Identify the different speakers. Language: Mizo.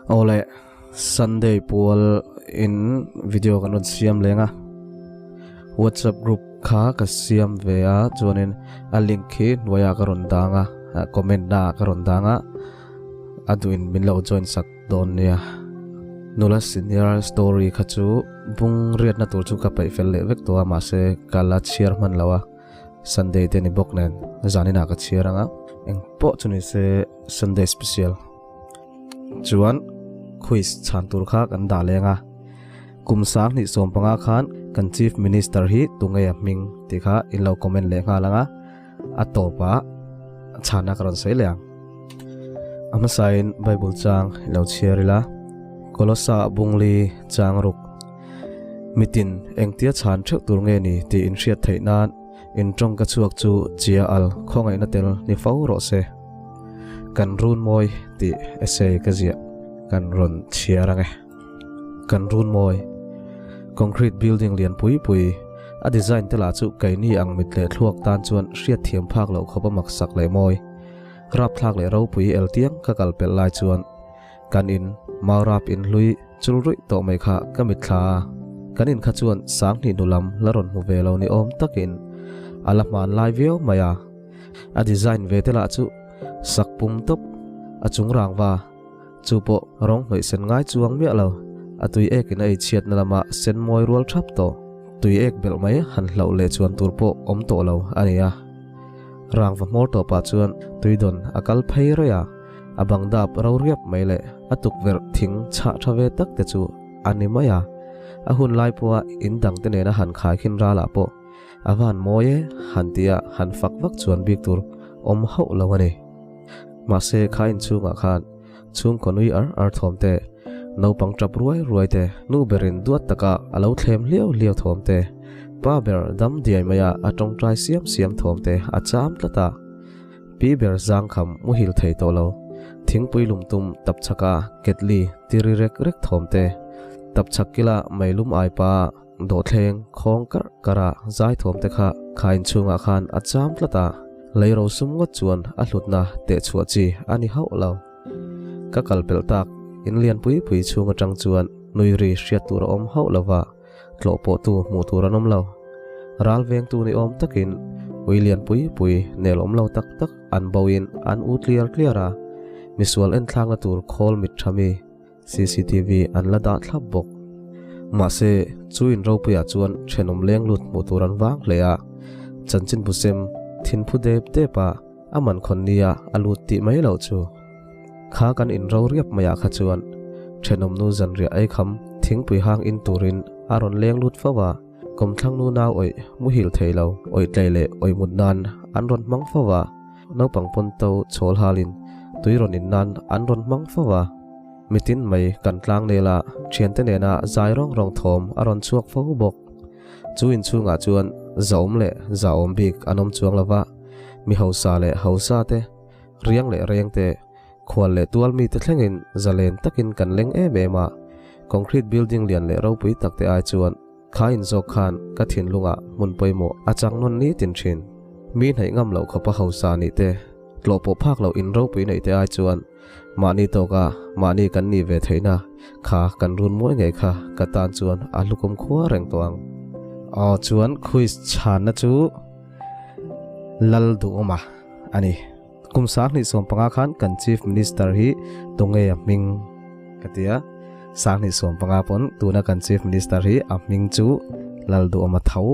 Speaker 1: Awle Sunday pual in video kan rawn siam leng a WhatsApp group kha ka siam ve a chuanin a link hi hnuaiah ka rawn dang a comment na ah ka rawn dang a a duhin min lo join sak dawn nia. Nula senior story kha chu bung riatna tur chu ka peih fel leh vek tawh a mahse ka la chhiar hman lo a Sunday te ni bawk nen zaninah ka chhiar ang a engpawh chu ni se Sunday special. Chuan quiz chhan tur kha kan dah leng a, kum 2015 khan kan Chief Minister hi tunge a hming tih kha in lo comment leh nghal ang a, a tawpah chhanna ka rawn sawi leh ang. A hmasain Bible chang i lo chhiar ila, Kolosa bungli chang ruk, Mitin engtia chhan theuh tur nge ni tih in hriat theih nan in tawngka chhuak chu chia al khawngaihna tel ni fo rawh se. Kan run mawi tih essay ka ziah kan rawn chhiar ang e. Kan run mawi. Concrete building lian pui pui, a design te lah chu keini ang mit leh thluak tan chuan hriat thiam phak loh khawp a maksak leh mawi. Rapthlak leh ropui el tiang ka kal pelh lai chuan kan in Maurap in hlui chul ruih tawh mai kha ka mitthla a. Kan in kha chuan sanghnih hnu lam la rawn hmu ve lo ni awm takin a la hman lai viau mai a. A design ve te lah chu sak pum tawp a chung rang va, chu pawh rawng hnawih sen ngai chuang miah lo, a tui ek in a ei chhiatna lama sen mawi rual thap tawh, tui ek belh mai han hlauh leh chuan tur pawh awm tawh lo a ni a. Rangva hmawr tawh pah chuan tui dawn a kal phei raih a, a bang dap ro riap mai leh a tukverh thing chhah tha ve tak te chu a ni mai a, a hun lai pawha in dang te nena han khaikhin ralah pawh A van mawi e, han tia han fak vak chuan bik tur awm hauh lo a ni. Mahse kha inchhungah khan chhungkaw nui ar ar thawm te, naupang tap ruai ruai te, nu berin duat taka a lo thlem hliau hliau thawm te, pa ber dam diai maia a tawngtai siam siam thawm te a cham tlat a. Pi ber zangkham muhil thei tawh lo, thingpui lum tum tapchhaka ketli tiri rek rek thawm te, tapchhak kila meilum ai pa, Dawhthleng khawng karh karh a zai thawm te kha kha inchhungah khan a cham tlat a, lei rosum ngawt chuan a hlutna teh chhuah chi a ni hauh lo. Ka kal pelh tak, in lian pui pui chhung atang chuan nui ri hriat tur a awm hauh lo va, tlawh pawh tu hmuh tur an awm lo. Ral vengtu ni awm takin ui lian pui pui nel awm lo tak tak an bo in an u tliar tliar a, misual enthlakna tur khawl mit tha mi, Cctv an la dah thlap bawk. Mahse, chu in ropuiah chuan thenawm leng lut hmuh tur an vang hle a, chanchinbu sem thinphu dep dep a a man khawn nia a lut tih mai loh chu. Kha kan in ro riap maiah kha chuan thenawm nu zanriah ei kham thingpui hang in turin a rawn leng lut fo a, kawmthlang nu nau awih muhil thei lo awih tlei leh awih mut nan an rawn hmang fo a, naupang pawn to chhawl halin tui rawn in nan an rawn hmang fo a. Mitin mai kan tlang nel a, thiante nena zai rawng rawng thawm a rawn chhuak fo bawk. Chu inchhungah chuan zaawm leh zahawm bik an awm chuang lo va, mi hausa leh hausa te, riang leh reng te, khual leh tual mite thlengin zalen takin kan leng em em a, concrete building lian leh ropui tak te ai chuan Kha inzawk khan ka thinlungah hmun pawimawh a chang nawn nitin thin. Mi hnaih ngam loh khawpa hausa nih te, tlawh pawh phak loh in ropui neih te ai chuan mahni tawka mahni kan nih ve theihna kha kan run mawi ngei kha ka tan chuan a hlukum khua reng tawh ang. Aw chuan quiz chhanna chu Lalduhawma a ni. Kum 2015 khan kan Chief Minister hi tunge a hming ka ti a, 2015 pawn tuna kan Chief Minister hi a hming chu Lalduhawma tho.